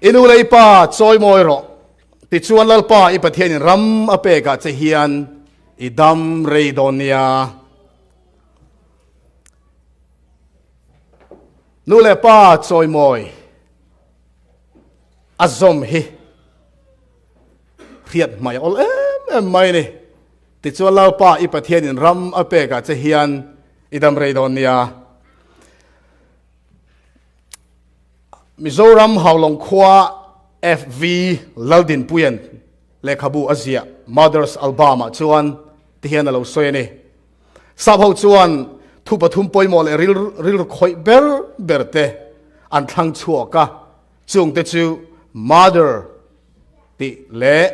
I nu leh i pa chawimawi rawh. Tichuan Lalpa i Pathianin ram a pekah che hian i dam rei dawn nia. Nu leh pa chawimawi a zawm hi hriat hmai awl em em mai ni. Tichuan Lalpa i Pathianin ram a pekah che hian i dam rei dawn nia. Mizoram Haulawng khua FV Laldinpuia'n lehkhabu a ziah Mother's Album-ah chuan tihian a lo sawi a ni. Sap ho chuan thu pathum pawimawh leh rilru khawih ber ber te an thlang chhuak a, chungte chu Mother tih leh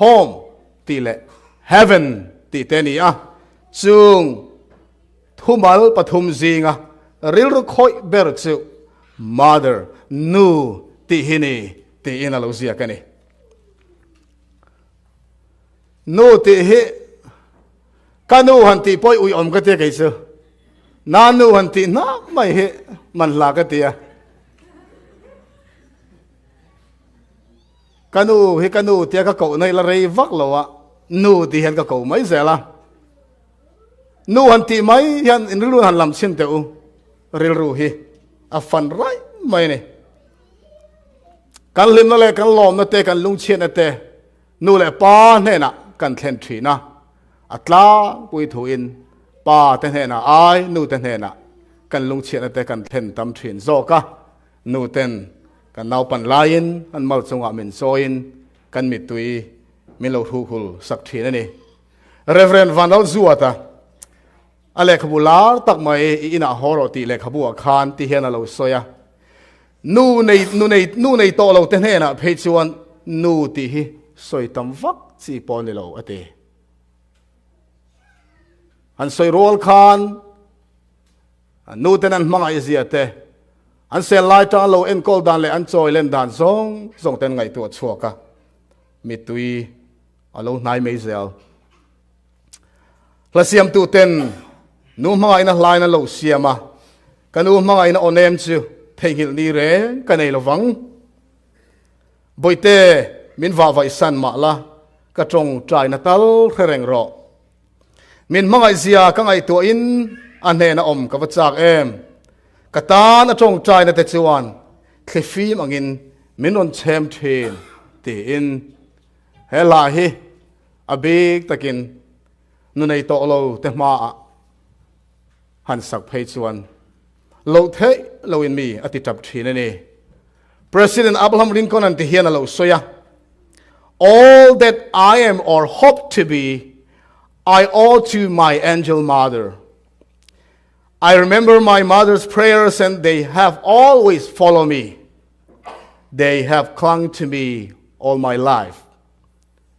Home tih leh Heaven tih te a ni a, chung Thumal pathum zinga rilru khawih ber chu Mother, Nu, tih hi ni tiin a lo ziak a ni. Nu tih hi ka nu han tih pawh uiawm ka tia kei chu. Na nu han tih hnak mai hi man hla ka tia. Ka nu hi ka nu tia ka koh na ila rei vak lo a, nu tih hian ka ko mai zel a. Nu han tih mai hian in rilru han lam chhin teh u, rilru hi a fan raih mai a ni. Kan hlimna leh kan lawmna te, kan lungchhiatna te nu leh pa hnenah kan thlen thin a, a tlangpui thuin pa te hnenah ai nu te hnenah kan lungchhiatna te kan thlen tam thin zawk a, nu ten kan naupan laiin an mal chungah min chawiin kan mittui min lo hruhul sak thin a ni. Rev. Vanlal Zuata, a lehkhabu lar tak mai i inah haw rawh tih lehkhabu ah khan ti hian a lo sawi a. Nu nei, nu nei, nu nei tawh lo te hnenah phei chuan nu tih hi sawi tam vak chi pawh a ni lo a ti. An sawi rual khan nu ten an hmangaih zia te, an sel lai tang lo enkawl dan leh an chawi len dan zawng zawng ten ngaihtuah chhuak a, mittui A lo hnai mai zel. Hla siamtu ten nu hmangaihna hlain an lo siam a, ka nu hmangaihna aw nem chu theihnghilh ni reng ka nei lovang. Bawihte, min vah vaihsan mah la, ka tawngtaina tal hre reng rawh. Min hmangaih zia ka ngaihtuahin a hnena awm ka va chak em. Ka tan a tawngtaina te chuan thlifim angin min rawn chhem thin, tiin. He hla hi a bik takin nu nei tawh lo te hmaah han sak phei chuan loh theih loin mi a ti tap thin a ni. President Abraham Lincoln an ti hian a lo sawi a, All that I am or hope to be, I owe to my angel mother. I remember my mother's prayers and they have always followed me. They have clung to me all my life.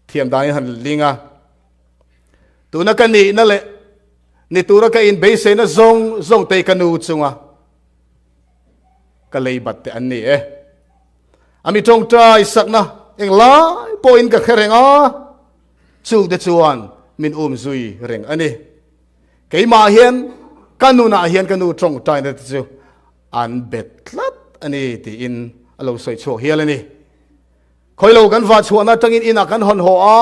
Thiam dan in han ling a. Tuna ka nih na leh ni tura ka in beisei na zawng zawng te ka nu chunga ka lei bat te an ni e. Ami tawngtai sakna eng lai pawhin ka hre reng a, chung te chuan min um zui reng a ni. Keimah hian ka nunah hian ka nu tawngtai na te chu an bet tlat a ni tiin a lo sawi chhuak hial a ni. Khawi lo kan vah chhuahna atangin inah kan hawn haw a,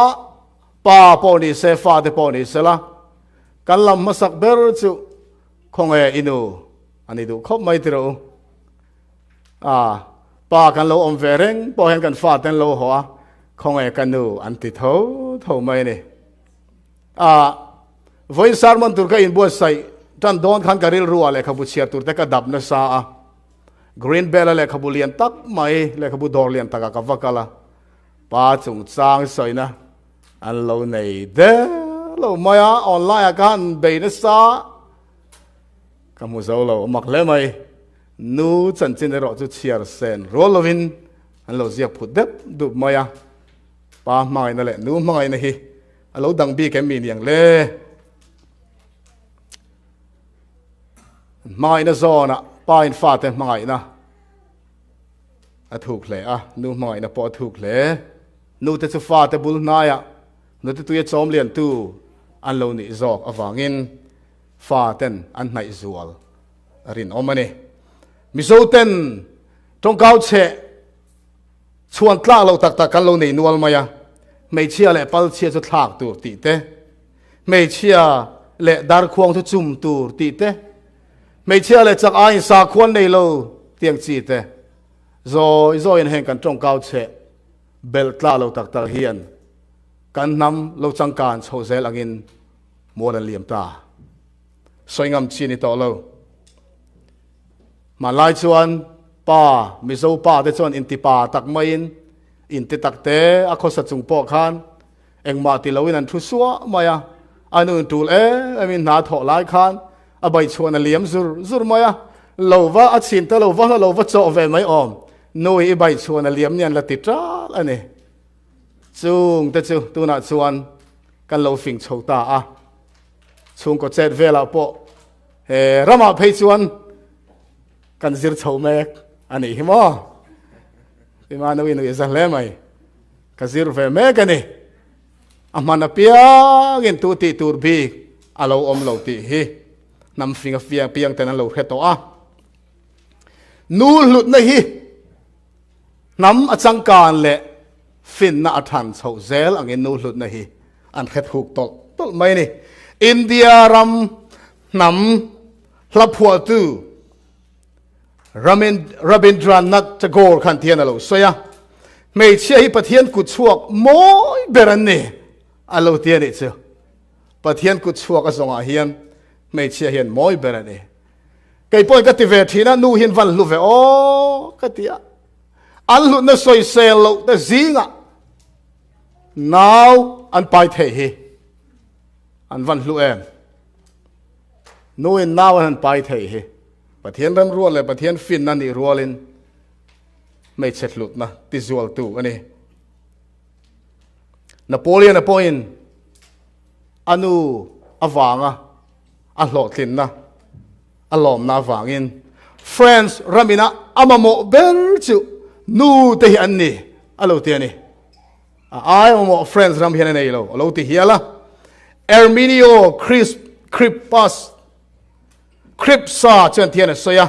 pa pawh ni se, fa te pawh ni se la, kan lam hmasak ber chu khawnge i nu a ni duh khawp mai tiraw u. A, pa kan lo awm ve reng pawh hian kan fa te an lo haw a, khawnge ka nu an ti tho tho mai a ni. A, vawiin sermon tur ka inbuatsaih tan dawn khan ka rilru ah lehkhabu chhiar tur te ka dap nasa a. Green Bell a lehkhabu lian tak mai, lehkhabu dawr lian takah ka va kal a. Pa chungchang sawina an lo nei der lo mai a, online ah ka han bei nasa. Ka hmu zo lo, a mak hle mai. Nu chanchin erawh chu chhiar sen rual lovin an lo ziak phut dep dup mai a. Pa hmangaihna leh nu hmangaihna hi A lo dang bik em mi niang le? Hmangaihna zawnah pa in fate hmangaihna a thuk hle a, nu hmangaihna pawh a thuk hle. Nu te chu fate bul hnaiah nute tuia chawm liantu an lo nih zawk avangin faten an hnaih zual a rinawm a ni. Mizo ten tawngkau chheh. Chhuan tlak loh tak tak kan lo nei nual mai a, hmeichhia leh palchhia chu thlak tur tih te, hmeichhia leh darkhuang chu chum tur tih te, hmeichhia leh chak aiin sakhuan nei lo tiang chi te, zawi zawiin heng kan tawngkau cheh belh tlak lo tak tak hian kan hnam lo changkan chho zel angin mual an liam ta. Sawi ngam chi a ni tawh lo. Hmanlai chuan pa, Mizo pa te chuan inti pa tak maiin inti tak te a khawsa chung pawh khan engmah ti loin an thu suah mai a, a nu in tul em em in hna thawh lai khan a bai chhuan a liam zur zur mai a, lo va a chhin ta lo va hla lo va chawh ve mai awm, nu hi i bai chhuan a liam nian la ti tal a ni. Chung te chu tunah chuan kan lo fing chho ta a, chhungkaw chet velah pawh He ramah phei chuan kan zir chho mek a nih hi maw? Tima no in za hle mai. Ka zir ve mek a ni. A hman apiangin tu tih tur bik a lo awm lo tih hi hnam fing a fiang piang ten an lo hre tawh a. Nu hlutna hi hnam a changkan leh finna a than chhoh zel angin nu hlutna hi an hre thuk tawlh tawlh mai a ni. India ram hnam hla phuahtu Rabindranath Tagore khan tihian a lo sawi a, Hmeichhia hi Pathian kut chhuak mawi ber an ni a lo ti a nih chu. Pathian kut chhuak a zawngah hian hmeichhia hian mawi ber a ni. Kei pawhin ka ti ve thin a, nu hian van hlu ve aw ka ti a. An hlutna sawisel loh te zingah Nau an pai thei hi an van hlu em? Nuin nau an han pai thei hi Pathian remruat leh Pathian finna nih rualin hmeichhe hlutna tizualtu a ni. Napoleon-a pawhin a nu avanga a hlawhtlinna a lawmna avangin France ramina a mamawh ber chu nu te hi an ni a lo ti a ni. A ai mamawh France ram hian a nei lo a lo ti hial a. Erminio Crisp Cripas Cripsa chuan thian a sawi a.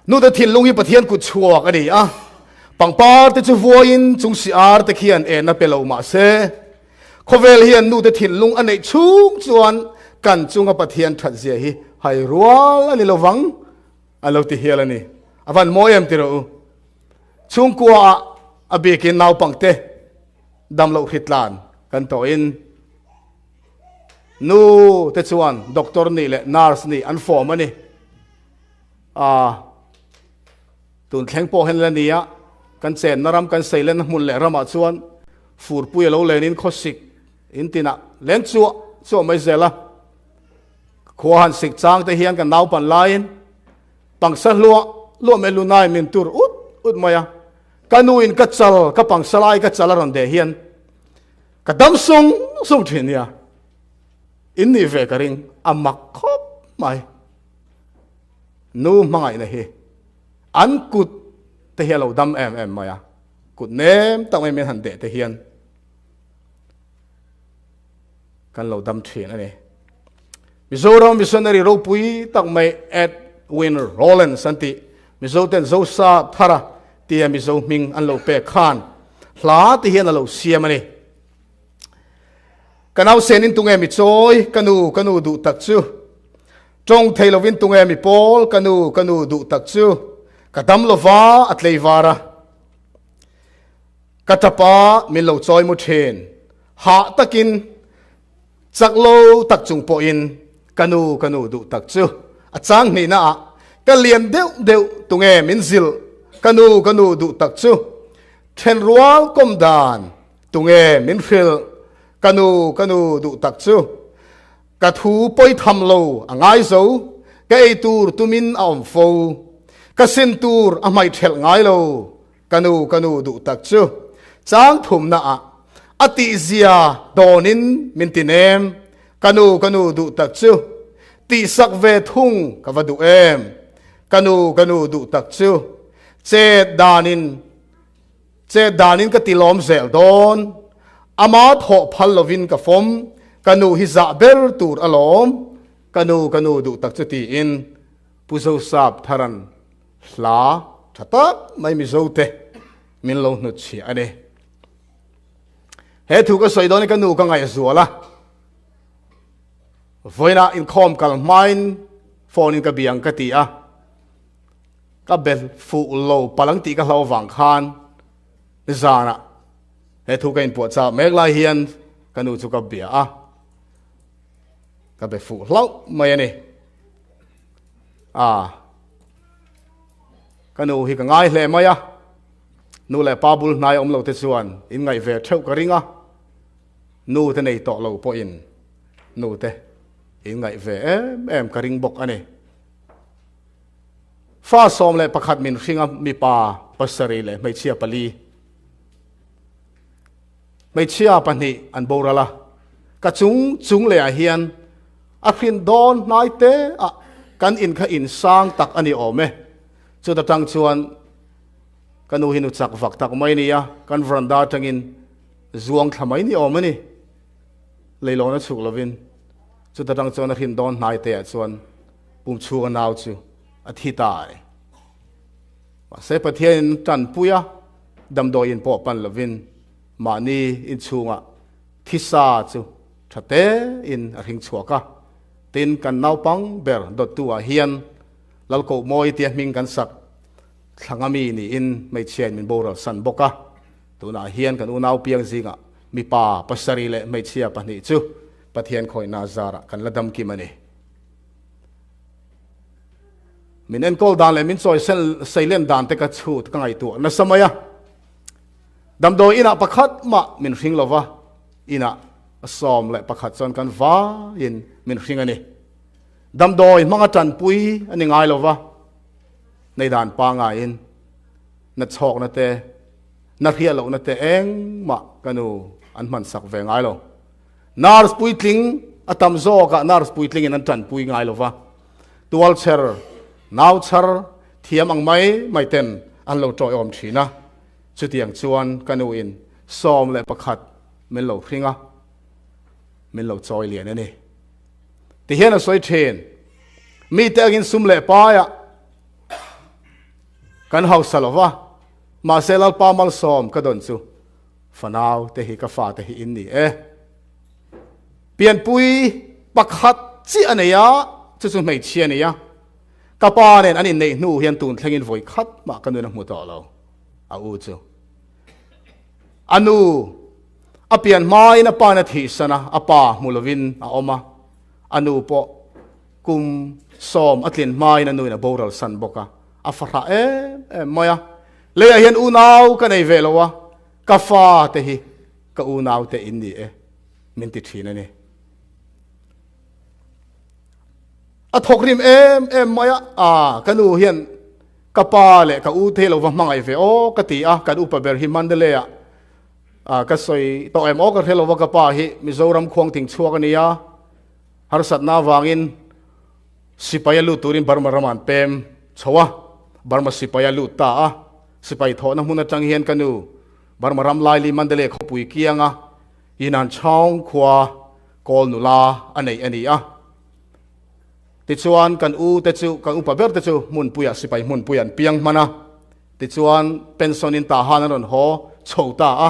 Nu te thinlung hi Pathian kut chhuak a ni a. Pangpar te chu vuaiin chung si ar te khian en a pe lo mah se, khawvel hian nu te thinlung a neih chhung chuan kan chunga Pathian that zia hi hai rual a ni lo vang a lo ti hial a ni. A van mawi em ti rawh u. Chhungkua ah a bikin naupangte dam loh hritlan kan tawhin nu te chuan doctor nih leh nurse nih an fawm a ni. A tun thleng pawh hian la ni a, kan chenna ram kan seilenna hmun leh ramah chuan furpui a lo lenin khawsik in tinah leng chuah chuah mai zel a. Khua han sik chang te hian kan naupan laiin pangsa hluah hluah mai lunai min tur ut ut mai a. Ka nuin ka chal, ka pangsa lai ka chal a rawn deh hian ka dam sung sung thin nia. In nih ve ka ring, a mak khawp mai. Nu hmangaihna hi an kut te hi a lo dam em em mai a, kut nem tak mai min han deh te hian kan lo dam thin a ni. Mizoram missionary ropui tak mai Edwin Rowlands an tih Mizo ten Zosa Thara tia Mizo hming an lo pek khan hla ti hian a lo siam a ni. Ka nausen in tunge mi chawi, ka nu, ka nu duh tak chu. Tawng thei lovin tunge mi pawl, ka nu, ka nu duh tak chu. Ka dam lova a tlei var a. Ka tap a, min lo chawi mu thin. Hah takin, chak lo tak chung pawhin, ka nu, ka nu duh tak chu. A chang hnihna ah, ka lian deuh deuh tunge min zilh, ka nu, ka nu duh tak chu. Then rual kawm dan, Tunge min hrilh? Ka nu, ka nu duh tak chu. Ka thu pawi tham lo a ngai zo, ka ei tur tumin a awm fo. Ka sin tur a hmaih ṭhelh ngai lo, ka nu, ka nu duh tak chu. Chang thumna ah a tihzia dawnin min ti nem, ka nu, ka nu duh tak chu. Tihsak ve thung ka va duh em, ka nu, ka nu duh tak chu. Chet danin. Chet danin ka ti lawm zel dawn. Ama thawh phal lovin ka fawm, ka nu hi zah ber tur alawm, ka nu ka nu duh tak chu tiin Pu Zosap Tharan hla tha tak mai Mizote. min lo hnutchhiah a ni. He thu ka sawi dawn hi ka nu ka ngaihzual a, vawiinah inkhawm kal hmain phone in ka biang ka ti a, ka be fuh lo palh ang tih ka hlauh avang khan nizanah he thu ka inpuahchah mek lai hian ka nu chu ka bia a, ka be fuh hlauh mai a ni. A ka nu hi ka ngai hle mai a, nu leh pa bul hnai awm lo te chuan in ngaih ve theuh ka ring a, nu te nei tawh lo pawhin nu te in ngaih ve em em ka ring bawk a ni. Fa 11 min hring a, mipa pasarih leh hmeichhia pali. Hmeichhia pahnih an boral a, ka chung chung lehah hian a hrin dawn hnai te ah kan in kha in sang tak a ni awm e. Chuta tang chuan ka nu hi nu chak vak tak mai a ni a, kan veranda atangin zuang thla mai ni awm a ni. Leilawn a chhuk lovin chuta tang chuan a hrin dawn hnai te ah chuan pum chhunga nau chu a thi ta a ni. Mahse Pathianin tanpui a, damdawiin pawh pan lovin mahni inchhungah thisa chu tha tein a hring chhuak a. Tin, kan naupang ber dawttu ah hian Lalkohmawi tia hming kan sak thlanga mi niin hmeichhiain min boral san bawk a. Tunah hian kan unau piang zingah mipa pasarih leh hmeichhia pahnih chu Pathian khawihna zarah kan la damkim a ni. Min enkawl dan leh min chawi seilen dan te ka chhut ka ngaihtuah nasa mai a. Damdawi inah pakhat mah min hring lova, inah 11 chuan kan vaiin min hring a ni. Damdawi hmanga tanpui a ni ngai lova, nei dan pangaiin na chhawkna te, na hriat lohna te engmah ka nu an hmansak ve ngai lo. Nurse puitling a tam zawkah nurse puitlingin an tanpui ngai lova. Tualchher, nauchhar, thiam ang mai mai ten an lo tawiawm thin a, chutiang chuan ka nuin 11 min lo hring a, min lo chawi lian a ni. Tihian a sawi thin, Mite angin sum leh paiah kan hausa lo va, mahse Lalpa malsawm ka dawn chu fanau te hi ka fate hi in ni e. Pianpui pakhat chiah a nei a, chu chu hmeichhia a ni a. Ka pa nen an inneih hnu hian tun thlengin vawi khat mah ka nun a hmu tawh lo, a u chu. A nu a pian hmain a pain a thihsan a, a pa hmu lovin a awm a. A nu pawh kum sawm a tlin hmain a nuin a boral san bawk a, a fahrah em em mai a. Leiah hian unau ka nei ve lo a, ka fa te hi ka unau te in ni e. Min ti thin a ni. A thawk rim em em mai a, a ka nu hian ka pa leh ka u te lo va hmangaih ve aw ka ti a, kan upa ber hi Mandalay ah a ka sawi tawh em aw ka hre lo va ka pa hi Mizoram khuangting chhuak a ni a, harsatna avangin sipai a lut turin Burma ramah an pem chho a, Burma sipai a lut ta a, sipai thawhna hmun atang hian ka nu Burma ram laili Mandalay khawpui kianga Yinan Chaung khua kawl nula a neih a ni a. Tichuan kan u te chu, kan upa ber te chu hmunpuiah sipai hmunpui an piang hman a. Tichuan pension in tah han an rawn haw chho ta a.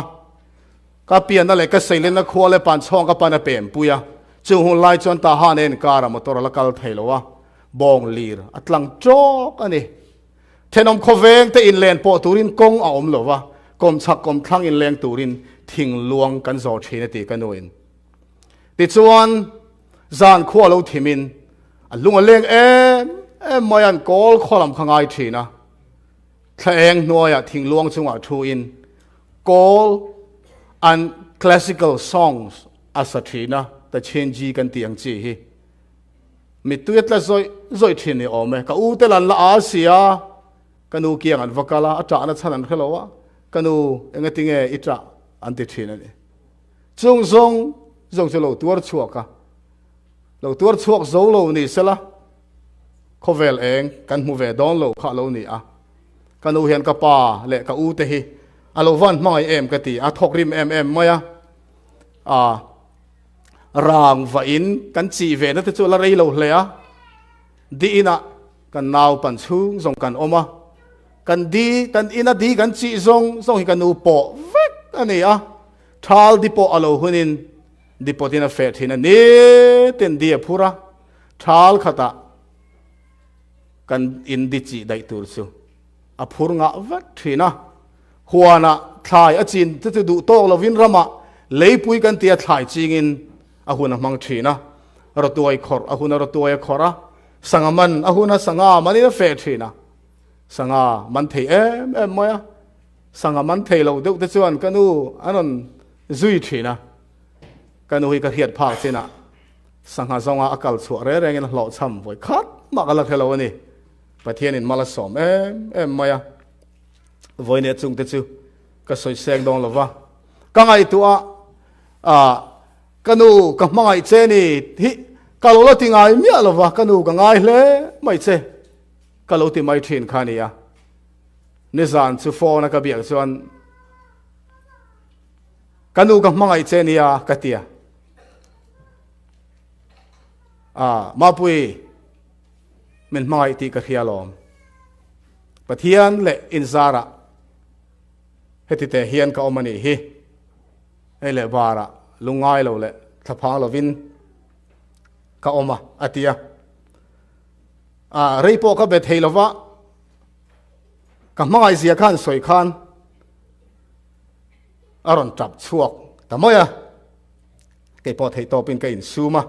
Ka pianna leh ka seilenna khua leh panchhawng ka pan a pempui a. Chung hun lai chuan tah han a inkar a motor a la kal thei lo a, bawng lir a tlang tawk a ni. Thenawm khawveng te inlen pawh turin kawng a awm lo va, kawmchhak kawmthlang inleng turin thing luang kan zawh thin a ti ka nuin. Tichuan, zan khua lo thimin a lung a leng em em mai a, an kawl khaw lam kha ngai thin a. Thla eng hnuaiah thing luang chungah thuin kawl an classical songs a sa thin a, ta chenji kan tih ang chi hi. Mittui a tla zawih zawih thin ni awm e. Ka u te lan la a si a, ka nu kiang an va kal a, a ṭahna chhan an hre lo a, ka nu enga tinge i ṭah an ti thin a ni. Chung zawng zawng chu lo tuar chhuak a, lo tuar chhuak zo lo ni sela, khawvel eng kan hmu ve dawn lo kha a lo ni a. Ka nu hian ka pa leh ka u te hi a lo van hmangaih em ka ti, a thawk rim em em mai a. Aa. Rang va in kan chih ve na te chu a la rei lo hle a, di inah kan nau pan chhung zawng kan awm a. Kan di, kan ina di kan chih zawng zawng hi ka nu pawh vek a ni a. Thal di pawh a lo hunin di pawtin a feh thin a, nitin di a phur a. Thal khatah kan in di chih daih tur chu a phur ngah vek thin a. Huanah thlai a chin te chu duh tawk lovin ramah leipui kan tia thlai chingin a hun a hmang thin a. Rawtuai khawrh a hun a rawtuai a khawrh a, sangha man a hun a sangha manin a feh thin a. Sangha man thei em em mai a, sangha man thei lo deuh te chuan ka nu an rawn zui thin a. Ka nu hi ka hriat phak chinah sangha zawnga a kal chhuah reng rengin a hlawhchham vawi khat mah ka la hre lo a ni. Pathianin mal a sawm em em mai a. Vawinia chungte chu ka sawi seng dawn lo va, ka ngaihtuah a, ka nu ka hmangaih che ni hi ka lo la ti ngai miah lo va, ka nu ka ngai hle mai che ka lo ti mai thin kha a ni a. Nizan chu phone a ka biak chuan ka nu ka hmangaih che nia ka ti a, a Mapui min hmangaih tih ka hria alawm. Pathian leh inzarah heti teh hian ka awm a nih hi. Hei leh barah lungngai lo leh thlaphang lovin ka awm a, a ti a. A rei pawh ka be thei lova, ka hmangaih zia khan sawi khan a rawn tap chhuak ta mai a. Kei pawh theih tawpin ka insum a,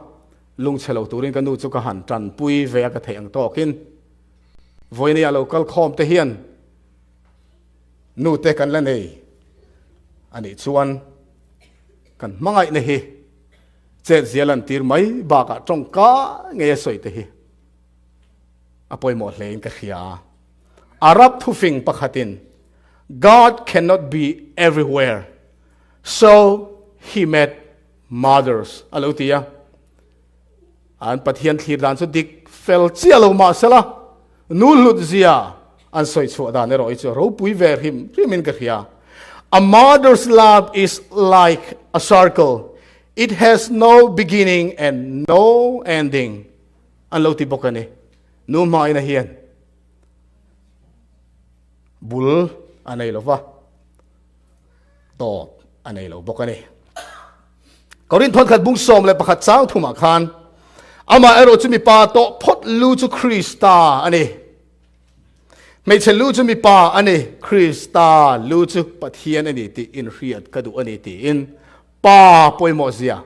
lungchhe lo turin ka nu chu ka han tanpui ve a ka theih ang tawkin. Vawinia lo kal khawm te hian nu te kan la nei a nih chuan kan hmangaihna hi chet zia lantir mai bakah tawngka ngei a sawi te hi a pawimawh hle in ka hria. Arab thufing pakhatin God cannot be everywhere so he made mothers a lo ti a. An Pathian thlir dan chu dik fel chiah lo mah sela, nu hlut zia an sawi chhuah dan erawh hi chu ropui ve hrim hrimin ka hria. A mother's love is like a circle, it has no beginning and no ending an lo ti bawk a ni. Nu hmaina hian bul a nei lo va. tawp a nei lo bawk a ni. Korinth thawnkhat bung 11 chang thumah khan amah erawh chu mipa tawh phawt lu chu Krista a ni. Hmeichhe lu chu mipa a ni, Krista lu chu Pathian a ni tih inhriat ka duh a ni tiin pa pawimawh zia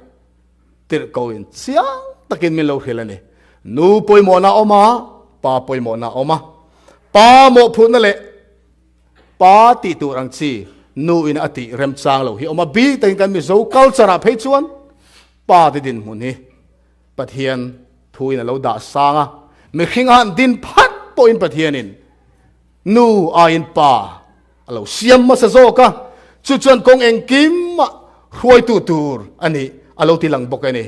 tirhkoin chiang takin min lo hrilh a ni. Nu pawimawhna a awm a, pa pawimawhna a awm a. Pa mawhphurhna leh Pa tih tur ang chi nu in a tih remchang lo hi awm a, bik takin kan Mizo culture ah phei chuan pa te dinhmun hi Pathian thu in a lo dah sang a, mihring a han din phat pawhin Pathian in nu aiin pa a lo siam hmasa zawk a, chu chuan kawng engkim ah hruaitu tur a nih a lo ti lang bawk a ni.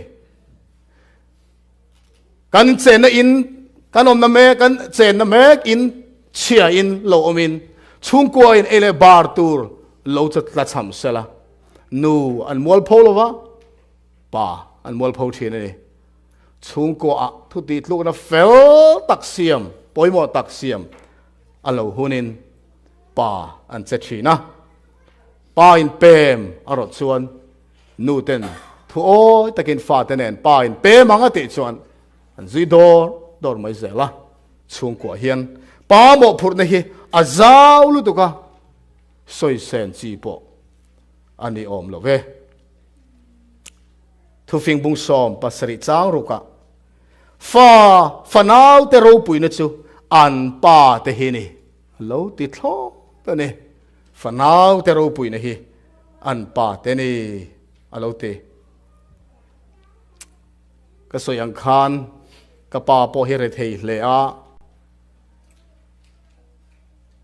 Kan chenna in, kan awmna mek, kan chenna mek in chhia in lo awm in, chhungkua in ei leh bar tur lo chu tla chham sela, nu an mual pho lova, pa an mual pho thin a ni. Chhungkua ah thu tih tlukna fel tak siam, pawimawh tak siam a lo hun in pa an che thin a. Pa in pem a rawt chuan Nu ten thu awi takin fate nen pa in pem ang a tih chuan an zui dawr dawr mai zel a. Chhungkuah hian pa mawhphurhna hi a zau lutuk a, sawi sen chi pawh a ni awm lo ve. Thufing bung 17 chang rukah fa fanaute ropuina chu an pa te hi ni a lo ti thlawt a ni. Fanaute ropuina hi an pa te ni a lo ti. Ka sawi ang khan ka pa pawh hi rethei hle a,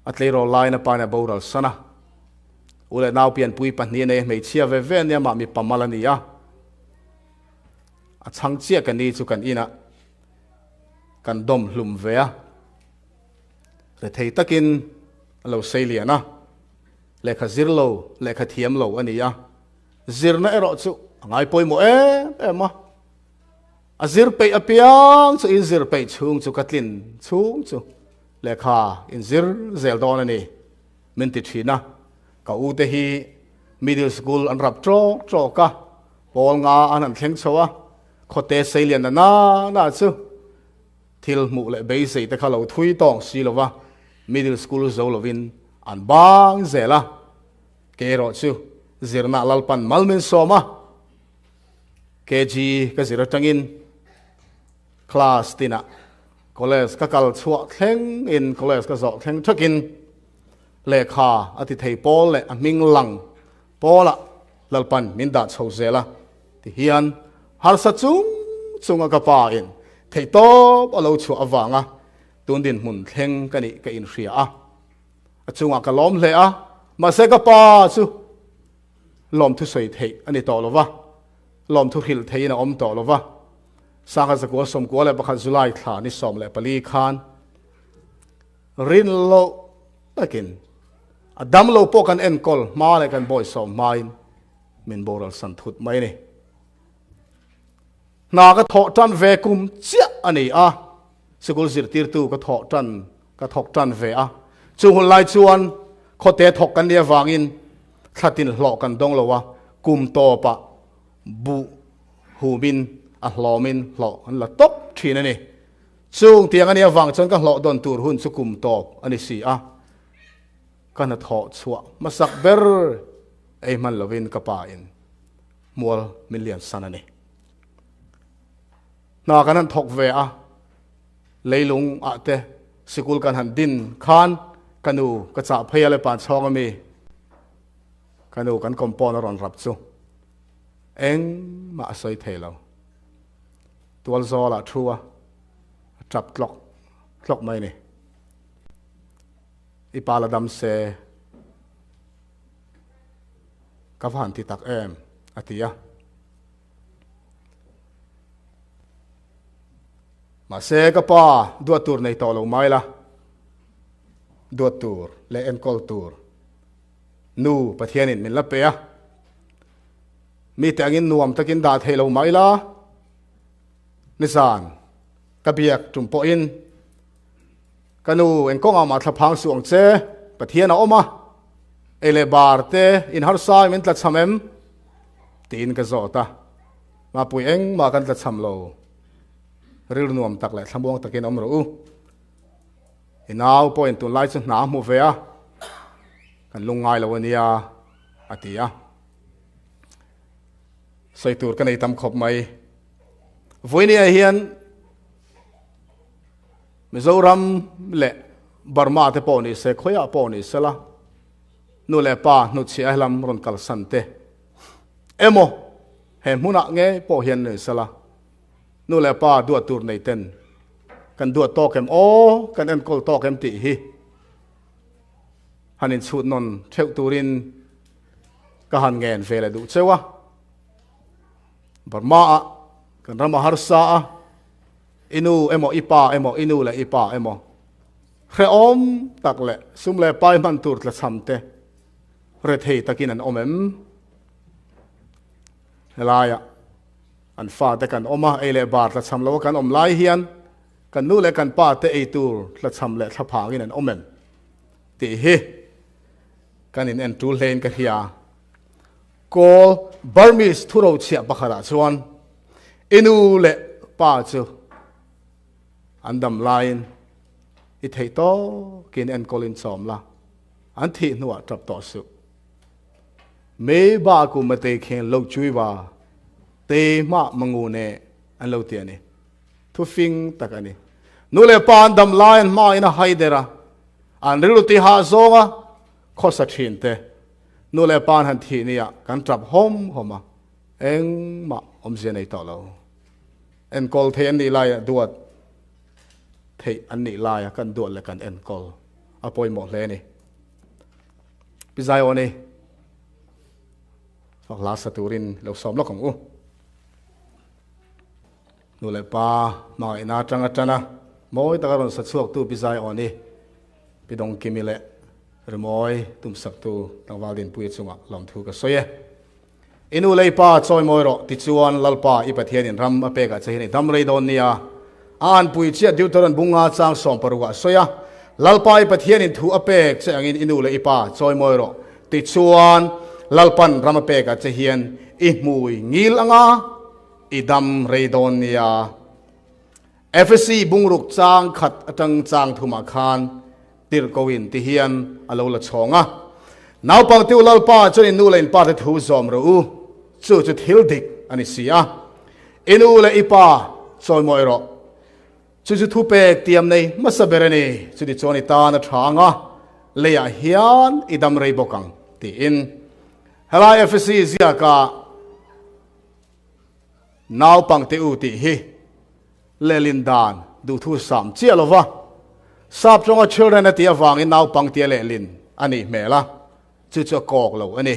a tleirawl laiin a pa in a boral san a. U leh nau pianpui pahnih a nei a, hmeichhia ve ve a nia, mah mipa mal a ni a. A chhang chiah ka ni chu kan inah kan dawm hlum ve a. Rethei takin a lo sei lian a, lehkha zir lo, lehkha thiam lo a ni a, zirna erawh chu a ngai pawimawh em em a, a zir peih apiang chu in zir peih chhung chu ka tlin chhung chu. Lehkha in zir zel dawn a ni min ti thin a. Ka u te hi middle school an rap trawk trawk a, pawl nga an han thleng chho a, khawte seilian na na na chu thil hmuh leh beisei te kha lo thui tawng si lo va, middle school zo lovin an bang zel a. Kei erawh chu zirna Lalpan mal min sawm a, KG ka zir atangin class tinah college ka kal chhuah thleng in college ka zawh thleng thakin lehkha a ti thei pawl leh a hming lang pawlah Lalpan min dah chho zel a ti hian harsa chung chunga ka pa in theihtawp a lo chhuah avanga tun dinhmun thleng ka nih ka inhria a. A chungah ka lawm hle a, mahse ka pa chu lawmthu sawi theih a ni tawh lo va, lawmthu hrilh theihin a awm tawh lo va. Sangha zakua 11 July thla ni 14 khan rin loh takin a dam lo pawh kan enkawl hma leh kan bawisawm hmain min boral san thut mai a ni. Hna ka thawh tan ve kum chiah a ni a, sikul zirtirtu ka thawh tan Ka thawk tan ve a, chu hun lai chuan khawte thawk kan nih avangin thlatin hlawh kan dawng lo a, kum tawpah buh humin a hlawmin hlawh an la tawp thin a ni. Chung tiang a nih avang chuan ka hlawh dawn tur hun chu kum tawp a ni si a, ka hnathawh chhuah hmasak ber ei hman lovin ka pa in mual min lian san a ni. Hna kan han thawk ve a. Leilung ah te sikul kan han din khan ka nu ka chah phei a le pan chhawng ami ka nu kan compound a rawn rap chu engmah a sawi thei lo. Tual zawl ah thu a a tap tlawk tlawk mai ni. I pa la dam se ka va han ti tak em a ti a. Mahse ka pa duat tur nei tawh lo mai la, duat tur leh enkawl tur nu Pathianin min la pe a, mite angin nuam takin dah thei lo mai la, nizan ka biak tum pawhin ka nu engkawngah mah thlaphang suh ang che, Pathian a awm a, ei leh bar te inharsai min tlachham em? tiin ka zawt a, Mapui engmah kan tlachham lo. Rilru nuam tak leh thlamuang takin awm rawh u. I nau pawhin tunlai chu hna a hmu ve a, kan lungngai lo a nia, a ti a. Sawi tur ka nei tam khawp mai. Vawinia hian Mizoram leh Burma te pawh ni se, khawiah pawh ni sela, nu leh pa hnutchhiah helam rawn kalsan te emaw he hmunah nge pawh hian ni sela, Nu leh pa duat tur nei ten kan duat tawk em aw, kan enkawl tawk em tih hi han inchhut nawn theuh turin ka han ngen ve leh duh cheu a. Burma ah kan ram a harsa a, i nu emaw i pa emaw i nu leh i pa emaw hrehawm tak leh sum leh pai hman tur tlachham te rethei takin an awm em? Helaiah An fate kan awm a, ei leh bar tlachham lo a kan awm lai hian kan nu leh kan pa te ei tur tlachham leh thlaphangin an awm em tih hi kan in en tul hlein ka hria. Kawl Burmese thurochhiah pakhatah chuan i nu leh pa chu an dam laiin i theih tawkin enkawlin chawm la, an thih hnuah tap tawh suh. Mei ba ku ma te khen lo chui ba te ma mangu ne an lo ti ani. Thu fing tak ani. Nu le pa an dam lai an hma in a hai der a. An rilru ti ha zawnga khawsa thin te. Nu le pa an han thih ni ah kan tap hawm hawm a. Engmah awmzia nei tawh lo. Enkawl thei an nih lai ah duat theih an nih lai ah kan duat leh kan enkawl a pawimawh hle ani. Pi Zaiawni fak hla sa turin lo sawm lawk ang u. Nu leh pa hmangaihna atang atana mawi taka rawn sa chhuaktu Pi Zaiawni, Pi Dawngkimi leh Rimawi tumsaktu tlangval Dinpuia chungah lawmthu ka sawi e. I nu lei pa chawi mawi rawh, tichuan Lalpa i Pathianin ram a pekah che hian i dam rei dawn nia. A anpui chiah Deuteron bunga chang 16 ah a sawi a. Lalpa i Pathianin thu a pek che angin i nu leh i pa chawimawi rawh. Tichuan, Lalpan ram a pekah che hian i hmui ngil anga i dam rei dawn nia. Efesi bungruk chang khat atang chang thumah khan tirhkoin ti hian a lo la chhawng a, Naupang tiu Lalpa chuan in nu leh in pa te thu zawm rawh u, chu chu thil dik a ni si a. I nu leh i pa chawimawi rawh. Chu chu thupek tiam nei hmasa ber a ni, chutichuan i tan a tha ang a, leiah hian i dam rei bawk ang, tiin. Helai Efesi ziakah Naupangte u tih hi lehlin dan duhthu sam chiah lo va, sap tawnga children a tih avangin naupang tia lehlin a nih hmel a, chu chu a kawk lo a ni.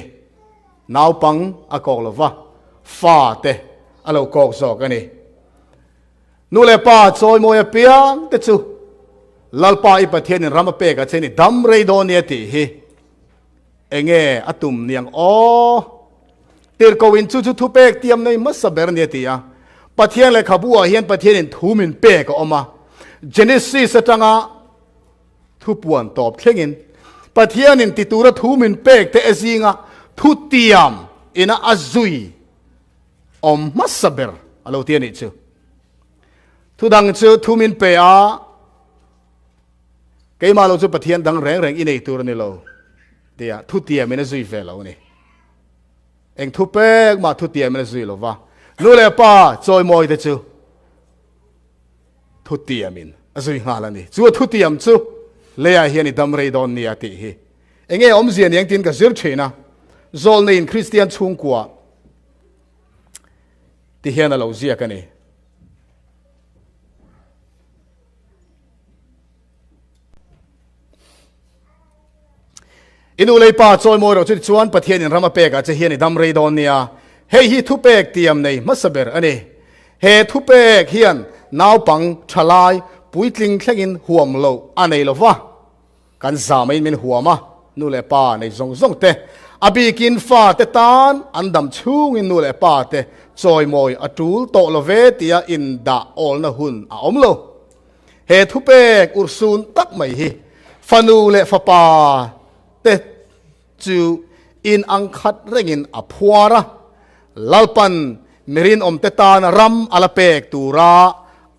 Naupang a kawk lo va, fa te a lo kawk zawk a ni. Nu leh pa chawimawi apiang te chu Lalpa i Pathianin ram a pek a che ni dam rei dawn nia tih hi Enge a tum niang aw? Tirhkohin chu chu thupek tiam nei hmasa ber nia ti a. Pathian lehkhabu ah hian Pathianin thu min pek a awm a. Genesis atanga thupuan tawp thlengin Pathianin ti tura thu min pek te zinga thu tiam ina a zui awm hmasa ber a lo ti a nih chu. Thu dang chu thu min pe a. Keimah lo chu Pathian dang reng reng i nei tur a ni lo tia thutiamin a zui ve lo a ni. Eng thu pek mah thutiamin a zui lo va, nu leh pa chawimawi te chu thutiamin a zui nghal a ni. Chu a thutiam chu leiah hian i dam rei dawn nia tih hi enge awmzia ni engtin ka zir thin a, Zawlneiin Kristian chhungkua ti hian a lo ziak a ni. I nu lei pa chawimawi rawh chu chuan Pathianin ram a pekah che hian i dam rei dawn nia. Hei hi thupek tiam nei hmasa ber a ni. He thupek hian naupang thalai puitling thlengin huam loh a nei lo va. Kan zamaiin min huam a, nu leh pa nei zawng zawng te, a bikin fa te tan an dam chhungin nu leh pa te chawimawi a tul tawh lo ve tia indah awlna hun a awm lo. He thupek urhsun tak mai hi fanu leh fapa te chu in ang khat rengin a phuar a, Lalpan mi rinawmte tan ram a la pek tura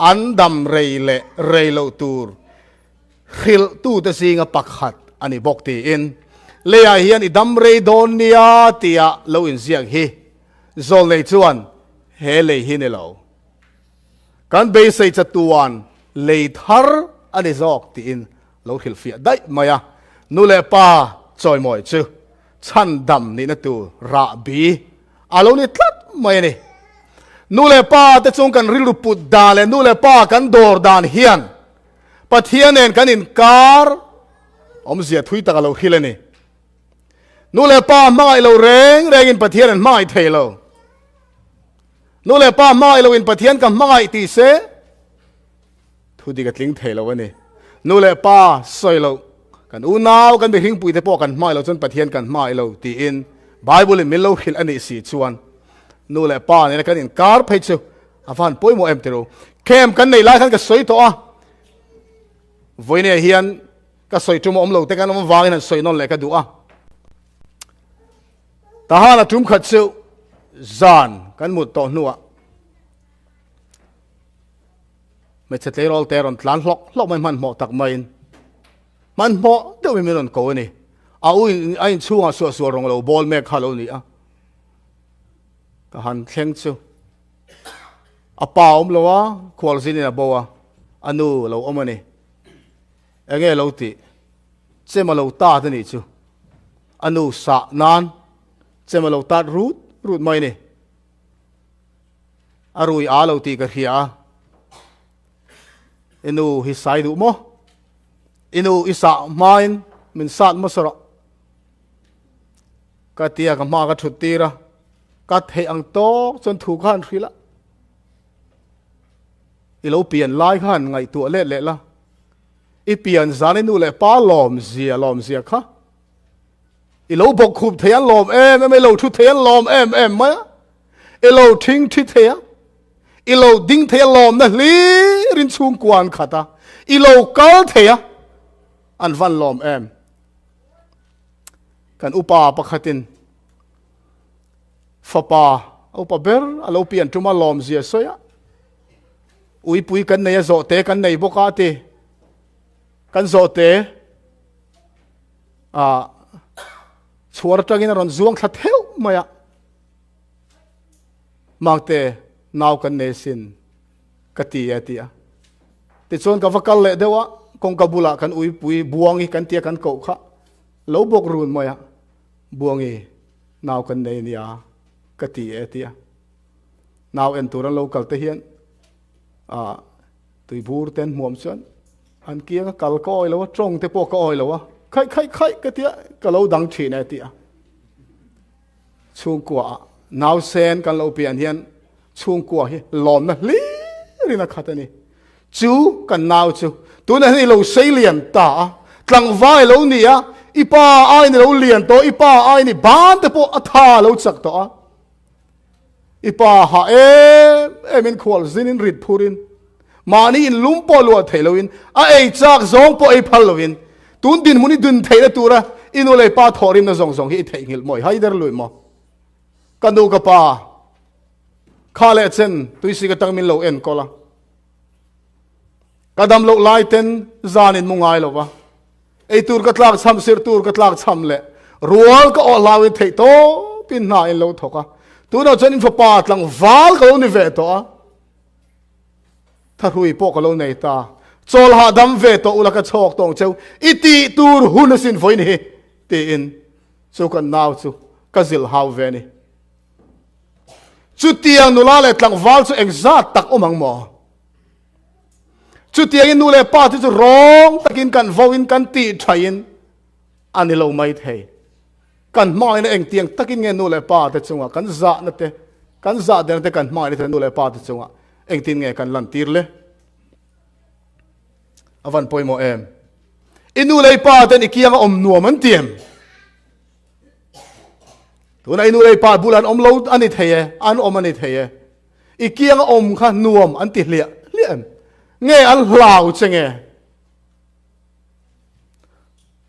an dam rei leh rei loh tur hrilhtute zinga pakhat a ni bawk tiin leiah hian i dam rei dawn nia tia lo inziak hi zawlnei chuan he lei hi ni lo. Kan beisei chatuan lei thar a ni zawk tiin lo hrilhfiah daih mai a, nu leh pa chawimawi chu chhandam nihna tur rahbi a lo ni tlat mai a ni. Nu leh pa te chung kan rilru put dan leh nu leh pa kan dawr dan hian Pathian nen kan inkar awmzia thui tak a lo hril a ni. Nu leh pa hmangaih lo reng rengin Pathian an hmangaih thei lo. Nu leh pa hmangaih loin Pathian ka hmangaih tih se thu dik a tling thei lo a ni. Nu leh pa sawi loh, kan unau, kan mihringpui te pawh kan hmangaih loh chuan Pathian kan hmangaih lo tiin Bible in min lo hrilh a nih si chuan nu leh pa nena kan inkar phei chu a van pawimawh em tiro. Camp kan nei lai khan ka sawi tawh a, vawiinah hian ka sawi tum a awm lo te kan awm avangin han sawi nawn leh ka duh a. Tahan a tum khat chu zan kan mut tawh hnuah hmeichhe tleirawl te rawn tlan hlawk hlawk mai hmanhmawh tak maiin hmanhmawh deuhin min rawn ko a ni. A u in a inchhungah suahsual rawng lo bawl mek kha a lo ni a. Ka han thleng chu a pa a awm lo a, khualzinin a bo a, a nu a lo awm a ni. Enge lo tih? Chem a lo tat a nih chu. A nu sah nan chem a lo tat rut rut mai a ni. A rui a lo tih ka hria a. I nu hi sai duh maw? I nu i sah hmain min sat hmasa rawh. Ka tia ka hma ka thut tir a. Ka theih ang tawk chuan thu kha han hrilh a. I lo pian lai khan ngaihtuah let leh la. I pian zan i nu leh pa lawm zia lawm zia kha. I lo bawk khup thei an lawm em em a, i lo thu thei an lawm em em mai a. I lo thing thi thei a, i lo ding thei a lawmna hlir in chhungkua an khat a, i lo kal thei a. An van lawm em. Kan upa pakhatin fapa a upa ber a lo pian tuma lawm zia sawi a. Uipui kan nei a zawhte kan nei bawk a ti. Kan zawhte a chhuar atangin a rawn zuang thla theuh mai a. Makte nau kan nei sin ka ti e ti a. Tichuan ka va kal leh deuh a, kawngka bulah kan uipui Buangi kan tia kan koh kha lo bawk run mai a, Buangi nau kan nei nia ka ti e ti a. Nau en tur an lo kal te hian a tuibur ten hmuam chuan an kiang a kal ka awi lo a, tawng te pawh ka awi lo a, khaih khaih khaih ka tia ka lo dang thin e ti a. Chhungkua ah nausen kan lo pian hian chhungkua hi lawmna hlirin a khat a ni. Chu kan nau chu tunah hian i lo sei lian ta a, tlangval i lo ni a, i pa aiin i lo lian tawh, i pa aiin i ban te pawh a tha a lo chak tawh a. I pa hah em em in khual zin in rit phur in mahni in lum pawh luah theih lo in a ei chak zawng pawh ei phal lo in tun dinhmun i dun theihna tura i nu leh pa thawhrimna zawng zawng hi i theihnghilh maw i haider lui maw? Ka nu ka pa kha leh chen tuisik atang min lo enkawl a, ka dam loh lai ten zan in mu ngai lo va, Ei tur ka tlak cham, sir tur ka tlak cham leh rual ka awh hlau in theih tawp in hna in lo thawk a. Tunah chuan in fapa tlangval ka lo ni ve tawh a. Thahrui pawh ka lo nei ta. Chawl hahdam ve tawh ula ka chhawk tawng cheu i tih tur hun asin vawiin hi tiin chu kan nau chu ka zilh hau ve a ni. Chutiang nula leh tlangval chu engzat tak awm ang maw? Chutiangin nu leh pa te chu rawng takin kan voin kan tih thain a ni lo mai thei. Kan hmangaihna engtiang takin nge nu leh pa te chunga kan zahna te, kan zah derna te kan hmangaihna te nu leh pa te chunga engtin nge kan lantir le? A van pawimawh em? I nu leh pa ten i kianga awm nuam an ti em? Tuna i nu leh pa bulah an awm lo a ni thei e, an awm a ni thei e. I kianga awm kha nuam an ti hliah hliah em? Nge an hlau che nge?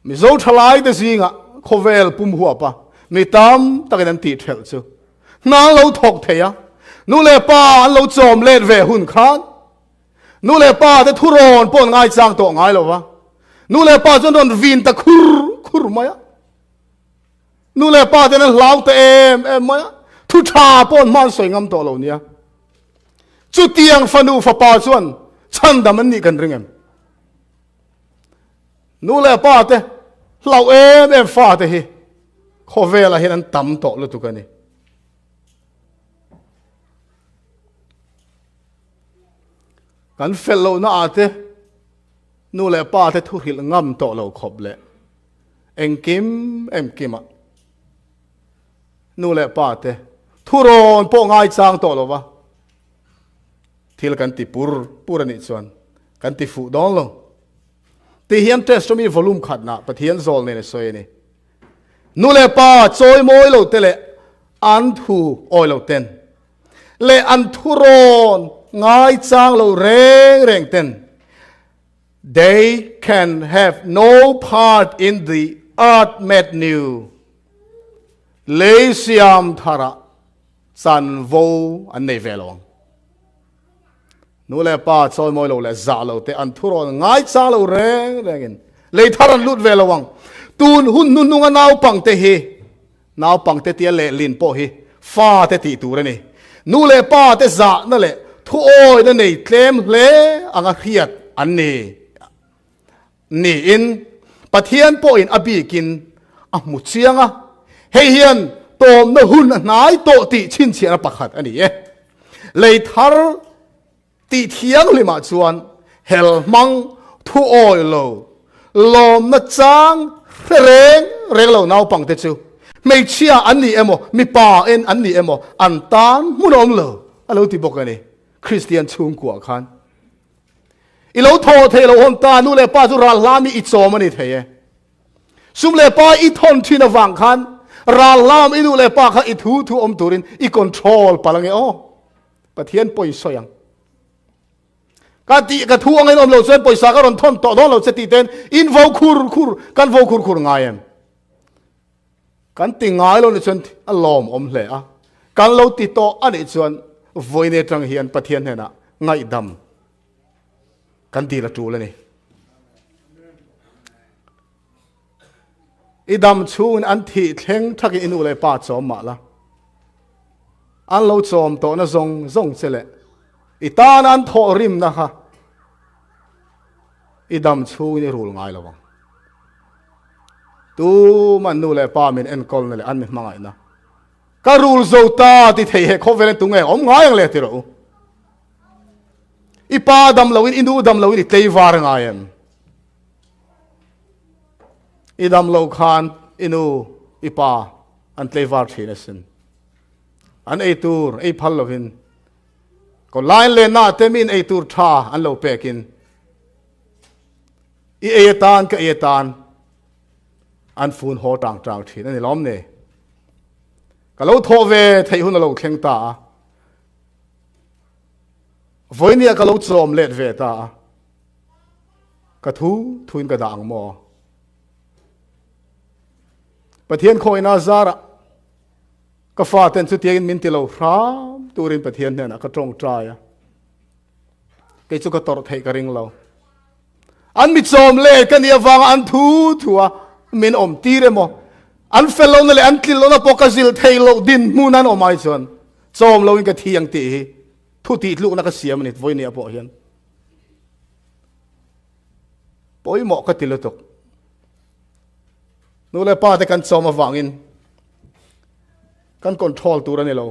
Mizo thalai te zingah khawvel pum huapa mi tam takin an tih thelh chu hna an lo thawk thei a, nu leh pa an lo chawm let ve hun khan nu leh pa te thurawn pawh an ngaichang tawh ngai lo va, nu leh pa chuan rawn vin ta khur khur mai a. Nu leh pa ten an hlau ta em em mai a, thu tha pawh an hma an sawi ngam tawh lo nia. Chutiang fanu fapa chuan chhandam an nih kan ring em? Nu leh pa te hlau em em fa te hi khawvelah hian an tam tawh lutuk a ni. Kan fel lohna ah te nu leh pa te thu hrilh ngam tawh lo khawp leh Engkim engkimah nu leh pa te thurawn pawh ngaichang tawh lo va, thil kan ti pur pur a nih chuan kan ti fuh dawn lo. Tih hian Testament volume khatna Pathian zawl nen a sawi a ni. Nu leh pa chawi mawi lo te leh an thu awi lo ten leh an thurawn ngaichang lo reng reng ten They can have no part in the earth made new. Lei siam tharah chanvo an nei ve lo ang. Nu leh pa chawimawi lo leh zah lo te an thurawn ngaichang lo reng rengin lei thar an lut ve lo ang. Tun hun hnuhnunga naupangte hi Naupangte tia lehlin pawh hi fate tih tur a ni. Nu leh pate zahna leh thuawina nei tlem hle anga hriat an ni niin Pathian pawhin a bikin a hmu chiang a. Hei hian tawmna hun a hnai tawh tih chhinchhiahna pakhat a ni e. Lei thar Tih thianghlimah chuan hel hmang thu awi lo, lawmna chang hre reng reng lo naupangte chu hmeichhia an ni emaw, mipa en an ni emaw an tan hmun a awm lo a lo ti bawk a ni. Kristian chhungkuah khan i lo thaw thei lo hawn ta, nu leh pa chu ral hlami i chawm a ni thei e. Sum leh pa i thawn thin avang khan ral hlam i nu leh pa kha i thu thu awm turin i control palh ange aw. Pathian pawi sawi ang. Ka tih ka thu angin awm lo chuan pawisa ka rawn thawn tawh dawn lo che tih ten in vo khur khur kan vo khur khur ngai em? Kan ti ngai lo nih chuan a lawm awm hle a, kan lo ti tawh a nih chuan vawiin atang hian Pathian hnenah ngaihdam kan dil a tul a ni. I dam chhungin an thih thleng thakin i nu leh pa chawm mah la. An lo chawm tawhna zawng zawng che leh i tana an thawh rimna kha i dam chhungin i rul ngai lo ang. Tuman nu leh pa min enkawlna leh an mi hmangaihna ka rul zo ta ti thei he khawvel tunge awm ngai ang le ti rawh u. I pa dam loin i nu dam loin i tleivar ngai em? I dam lo khan i nu i pa an tleivar thin asin. An ei tur ei phal lovin ko line le na te min ei tur tha an lo pekin i ei atan ka ei atan an fun haw tang tang thin ani lawm ne. Ka lo thawh ve theih hun a lo thleng ta a. Vawinia ka lo chawm let ve ta a. Ka thu thuin ka dah ang maw? Pathian khawina zarah ka faten chutiangin min ti lo hram turin Pathian hnenah ka tawngtai a. Kei chu ka tawrh theih ka ring lo. An mi chawm let ka nih avanga an thu thu a min awm tir emaw an fel lohna leh an tlin lohna pawh ka zil thei loh dinhmun an awm ai chuan chawm loin ka thi ang tih hi thu tih tlukna ka siam a ni vawinia pawh hian. Pawimawh ka ti lutuk. Nu leh pa te kan chawm avangin kan control tur a ni lo.